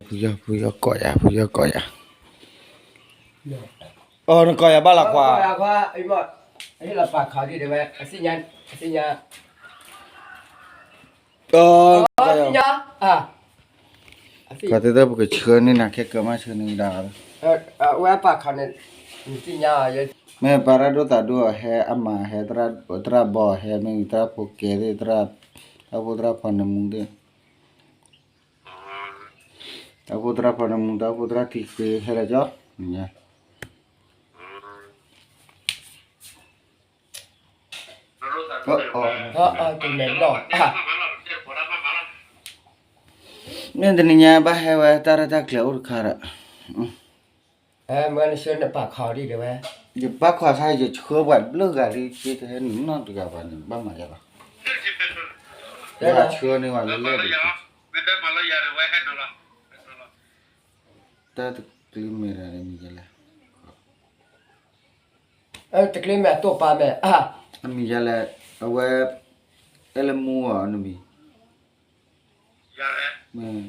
ဖုယီၢ် ဖုယီၢ်ကိးယၤ ဖုယီၢ်ကိးယၤ, အိ နကိးယၤဘၣ်လီၤခွါ, ဟ့ၣ်လီၤပာ်ခးဒံးတဲဝဲ, အသ့ၣ်ညါ, အသ့ၣ်ညါ, အသ့ၣ်ညါ, ပကဆှၢန့ၢ်နၤခဲကၢၤမး ဆှၢန့ၢ်ဒၣ်, အဝဲပာ်ခးန့ၣ်, နသ့ၣ်ညါ, မ့ၢ်ပှၤတၢ်ဒိၣ်သးဒိၣ်အီၤဟဲ အမၤဟဲ, သရၣ်ဘီဟဲ မ့ၢ်သရၣ်ဖိကဲသ့ၣ်, သရၣ်ဖိသရၣ်ဖီနမူသ့ၣ်, သရၣ်ဖိသရၣ်ဖီနမူ သရၣ်ဖိသရၣ်ထံဃ့ဟဲလၢကၠီ, မ့ၢ်တနံၤညါဘၣ်ဟဲဝဲတၢ်ရဲၣ်တၢ်ကျဲၤအိၣ်တခါဒီး, မ့ၢ်နဆှၢနပာ်ခးအီၤဒံးတဲဝဲ, ယပာ်ခွါခါ ယဆှၢပှၤဘျၢဂၤလံ က့တဟဲနုာ်နီတဂၤဘၣ်န့ၣ် ဘၣ်မၤယၤလီၤ, ယဆှၢန့ၢ်ဝဲလၢလၢၢ်ဒံး, တၢ်တကျ့မဲာ်ဒၣ်မံၤယလဲၣ်, တကျ့မဲာ်အတိၢ်ပာ်မဲာ်, အမံၤယလဲၣ်, အဝဲ, အဲၣ်လၢမူအီၤနမံၤ, မ့ၢ်,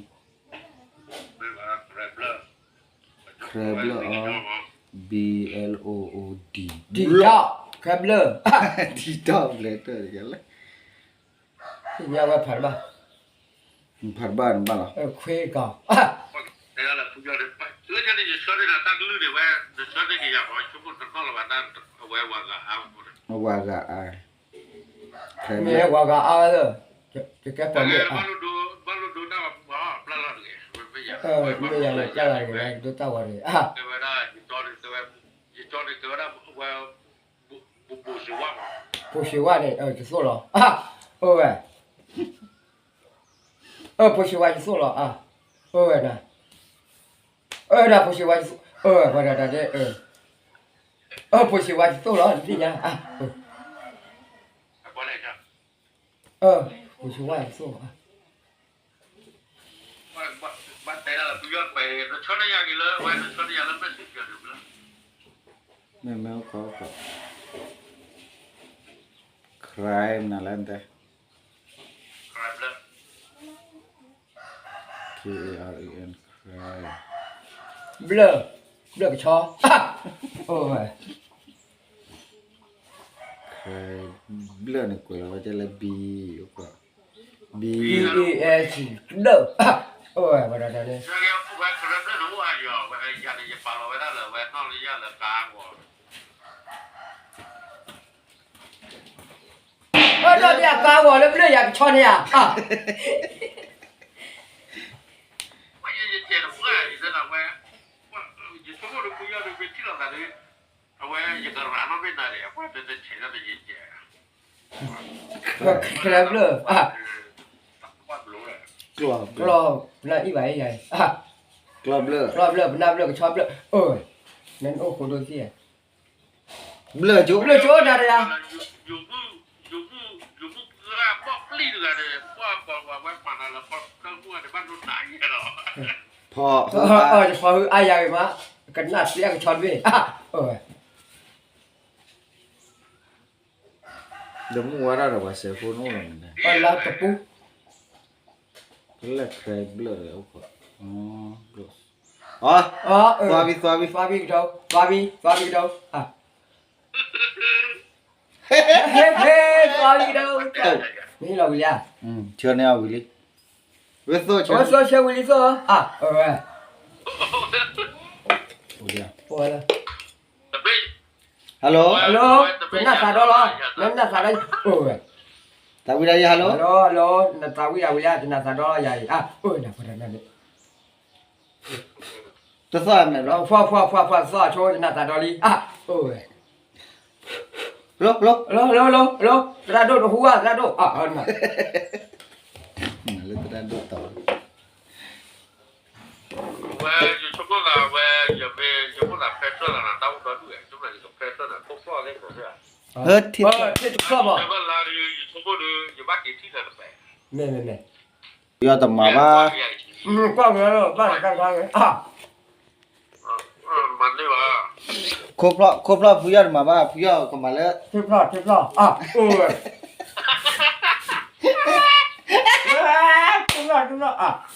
ခရဲဘျၢၣ်အီၤ, B L O O D, ဒံးထီၣ်, ခရဲဘျၢၣ်, ဒံးထီၣ်ဘျဲၣ်တၢ်ယလဲၣ်, သ့ၣ်ညါဝဲဖးတဘၣ်, ဖးတဘၣ်နဘၣ်လီၤ, ခွ့ကီး, လၢန့ၣ်ယဆှၢန့ၢ်နၤတၢ်ကလုၢ်န့ၣ်ဝဲ, နဆှၢန့ၢ်က့ၤယၤ ပှၤဆိကမိၣ်တနီၣ်လၢၤဘၣ်တၢ်, အဝဲဝၤဂၤအါ, ဝၤဂၤအါ, မ့ၢ်ဝၤဂၤအါလၢ, ယကဲပှၤမ့ၢ်အါ, ဘၣ်လိၣ်ဒိတၢ်ဝၤပူၤဘၣ် ပျၢ်လီၤတဂ့ၤ, မ့ၢ်ယၤ, မ့ၢ်ယၤလၢပျၢ်လီၤတဂ့ၤ ဒိတၢ်ဝၤတဂ့ၤ, ဝဲဒၣ်, ယကၠီန့ၣ်တဲဝဲဒၣ်, ဝဲ, ဘိၣ်ဘိၣ်စံးဝါမး, ဘိၣ်စံးဝါန့ၣ် ယသိၣ်လီၤ, အိၣ်ဝဲ အၢ ဖိဆံးဝါယသိၣ်လီၤအါ, အၢဝဲဒၣ်, အၢဒၣ်ဖိဆံးဝါယသိၣ်, အၢဝဲဒၣ်ဒၣ်ဒဲ, အၢဖိဆံးဝါယသိၣ်လီၤ နသ့ၣ်ညါ, အၢဖိဆံးဝါယသိၣ်လီၤအါ, မ့မ့ၢ်အိၣ်ခိး, crane နၤလဲၣ်တဲ, K A R A N, crane, ဘျၢၣ်, ဘျၢၣ်ကဆီ, အိၣ်ဝဲ, crane, ဘျၢၣ်န့ၣ်ကွဲးလီၤဝဲကဲလၢ B, B, E, S, ဘျၢၣ်, အိၣ်ဝဲဝဲဒၣ်န့ၣ်, အၢ ဒီးဒ်အကါဂီၤလၢဘျၢၣ်ယၤကဆီန့ၣ်ဧါ, ကျီဘျၢၣ်, ကျီဘျၢၣ်, ပနၢ်ဘျၢၣ်ကဆီဘျၢၣ်, အိၣ်ဝဲ, နအိၣ်ခိးဒိသံ, ဘျၢၣ်ကၠိ ဘျၢၣ်ကၠိဒၣ်တဂၤ, ဖီ, ယဖီဟုအါယၤဂ့ၤမး, ကနၣ်စံးအကဆီတဘ့ၣ်, အိၣ်ဝဲ, ဒီးမုၢ်ဝါဒၣ်ဒီးပှၤစဲးဖိနအိၣ်လီၤမ့ၢ်န့ၣ်, ပလၢၢ်ခရဲဘျၢၣ်အိၣ်ခိး, အၢ, သွါဘံ သွါဘံ သွါဘံကဒီး, သွါဘံ သွါဘံကဒီး, သွါဘံကဒီး, မ့ၢ်လီၤဝံၤလံဧါ, ဆှၢန့ၢ်အီၤဝံၤလံ, ဝဲသိၣ်ဆှၢ, ဝဲသိၣ်ဆှၢဝံၤလံသိၣ်, အၢ, အိၣ်ဝဲလၢ Hello, hello, တနၢ်သးဒီလီၤ, နနၢ်သးဒီ, အိၣ်ဝဲ, သးဝံၣ်ဒၣ်ယၤ hello, hello, hello, နသးဝံၣ်ဒၣ်ဝံၤလံ, တနၢ်သးဒီလီၤယၤအံၤ, အိၣ်ဝဲဒၣ်ဖဲဒၣ်န့ၣ်, တသီၣ်မဲာ်လီၤ, ဖှီၣ်ဖှီၣ်ဖှီၣ်ဖှီၣ် သီၣ်ဆိ တနၢ်သးဒီလံ, အိၣ်ဝဲ, hello, hello, hello, hello, hello, သရၣ်ဒိၣ်တဟူဘၣ် သရၣ်ဒိၣ်, လၢသရၣ်ဒိၣ်တီၤ ဝဲ, ယဆိကမိၣ်သးဝဲ, ယမ့ၢ်ယဆိကမိၣ်သး pressure သးနၤ တၢ်အိၣ်ဒီဒူၣ်ဝဲ, ယဆိကမိၣ်သးယက pressure နၤ ခိၣ်ဖျီၣ်သ့ၣ်မနုၤသ့ၣ်ဧါ, ထံၣ်ဖျီၣ်ဘၣ်, ယဘၣ်လါဒီး ယဆိကမိၣ်ဒီး ယဘၣ်က့ၤထံၣ်နၤတပဲ, မ့ၢ်မ့ၢ်မ့ၢ်, ဖုယီၢ်တမၤဘၣ်, ကွၢ်ဝဲလီၤ ဘၣ်တခါခါဝဲ, မၤန့ၢ်ဘၣ်, ခိၣ်ဖျီၣ် ခိၣ်ဖျီၣ် ဖုယီၢ်တမၤဘၣ် ဖုယီၢ်ကမၤလၢ ထံၣ်ဖျီၣ် ထံၣ်ဖျီၣ် အၢ အိၣ်ဝဲ ထံၣ်ဖျီၣ် ထံၣ်ဖျီၣ် အၢ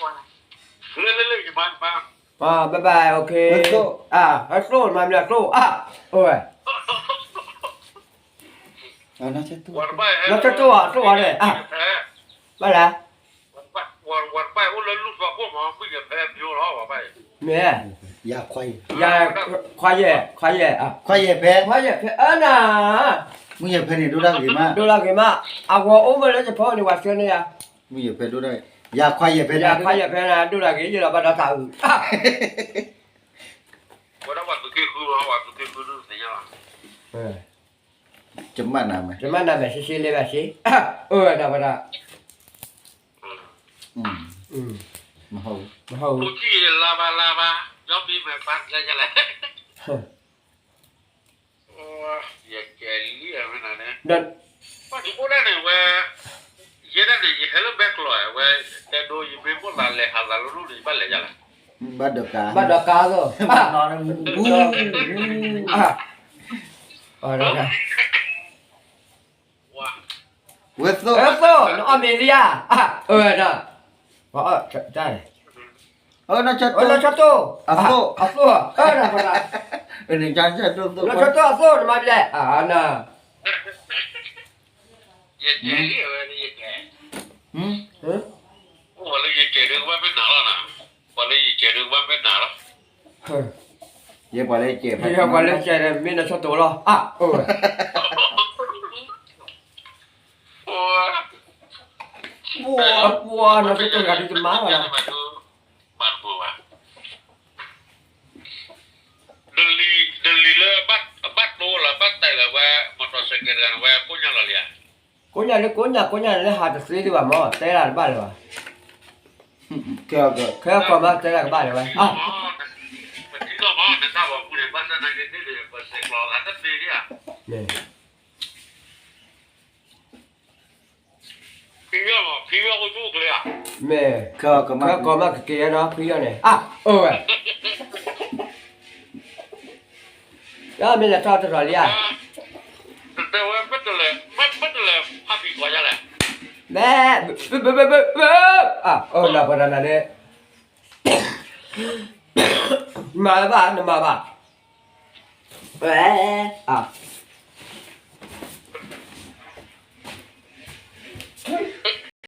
ဘၣ်ဘၣ် okay အသိး မၤမနုၤအသိး အ အိၣ်ဝဲ နီၢ်ဆၢတိၢ် အသိးဝဲန့ၣ် ဘၣ်လဲၣ် မ့ၢ် ယ ခွါယဲၢ် ခွါယဲၢ် ခွါယဲၢ်ဖဲ ခွါယဲၢ်ဖဲ အၢနၤ မုၢ်ယဲၢ်ဖဲန့ၣ် ဒိၣ်တၢ်ဂ့ၤမး ဒိၣ်တၢ်ဂ့ၤမး အဝဲအိၣ်မ့ၢ်လၢယဖီန့ၣ် ဝဲဆှၢန့ၢ်ယၤ မုၢ်ယဲၢ်ဖဲဒိၣ်တၢ်ဂ့ၤ ယ ခွါယဲၢ်ဖဲ ယ ခွါယဲၢ်ဖဲန့ၣ် ဒိၣ်တၢ်ဂ့ၤ ယလီၤဘၣ်ဒီးတၢ်အုး ဝဲဒၣ်ပှၤသုးက့ဃု ပှၤသုးက့ဃုဒုးသ့ၣ်ညါဘၣ် ကမၣ်နၤမဲာ် ကမၣ်နၤမဲာ် ရှဲရှဲလဲဘၣ်ရှဲ အၢ ဒၣ်ဝဲဒၣ် မဟုတ်ဘူး မဟုတ်ဘူး ကိုကြည့်ရင် လာပါ လာပါ ရောက်ပြီမယ် ပါ ကြကြလဲ ယကဲလံအမနၤန့ၣ် ဒီး ပှၤဒီးအိၣ်ဒၣ်န့ၣ်ဝဲ ယဲဒၣ်န့ၣ် ယဟဲလၢဘဲကျိးဝဲ တဲဒိယမ့ၢ်မိၣ်သးလဲၤဟးသးလိၤလိၤန့ၣ် ယဘၣ်လဲၤယၤလဲၣ် ဘၣ်ဒီးကါ ဘၣ်ဒီးကါသိး ဝဲသိး နအီၣ်မ့ၤလံဧါ အၢ တၢ် အၢ နီၢ်ဆၢတိၢ် အသိး အသိး အၢ နီၢ်ဆၢတိၢ်အသိး နမၤဘျဲၣ် အၢ န ယကဲလံဝဲ ယကဲ ပှၤလၢယကဲဒုးကဘၣ်မ့ၢ်နၤလီၤနၤ ပှၤလၢယကဲဒုးကဘၣ်မ့ၢ်နၤလီၤ ယဲပှၤလၢယကဲ ပှၤလၢယကဲမ့ၢ်နီၢ်ဆၢတိၢ်လီၤ အၢ ပှၤ နီၢ်ဆၢတိၢ်ဂၤဒုးတမၤလီၤ မၤတဘၣ်ဘၣ် ဒလံၤ ဒလံၤလၢ အဘၣ်တိၢ်လၢ ဘၣ်တဲလၢဝဲ မီၢ်တီၢ်စဲးကဲးတဂၤန့ၣ် ဝဲကိးညါလီၤလံဧါ ကိးညါလၢ ကိးညါ ကိးညါလၢဟးတသ့ဒံးဘၣ်မၢ် တဲဒၣ်တဘၣ်လၢၤဘၣ် ခဲအကီၢ်မး တဲဒၣ်ကဘၣ်လၢၤဘၣ် ပထံၣ်လီၤမၢ် နတၢ်ဂီၤမူန့ၣ် ဘၣ်ဆၣ်သနာ်က့န့ၣ် ပစဲးကျိးဂၤတသ့ဒံးဧါ ဖံယီၢ်မး ဖံယီၢ်အိၣ်ဆူၣ်အိၣ်ချ့ဧါ မ့ၢ် ခဲအကီၢ်မးကက့ၤနီၤ ဖံယီၢ်န့ၣ် အၢ အိၣ်ဝဲ မ့ၢ်လဲၤထီၣ်တရီၤလံဧါ တဲဝဲ မ့ၢ်တလဲၤ မ့ၢ်တလဲၤဖးဖံးကွၢ်ယါလဲၣ် မ့ၢ် ဘၣ် ဘၣ် ဘၣ် ဘၣ် အၢ နပှၤတနၤန့ၣ် မၤဘၣ် နမၤဘၣ် အၢ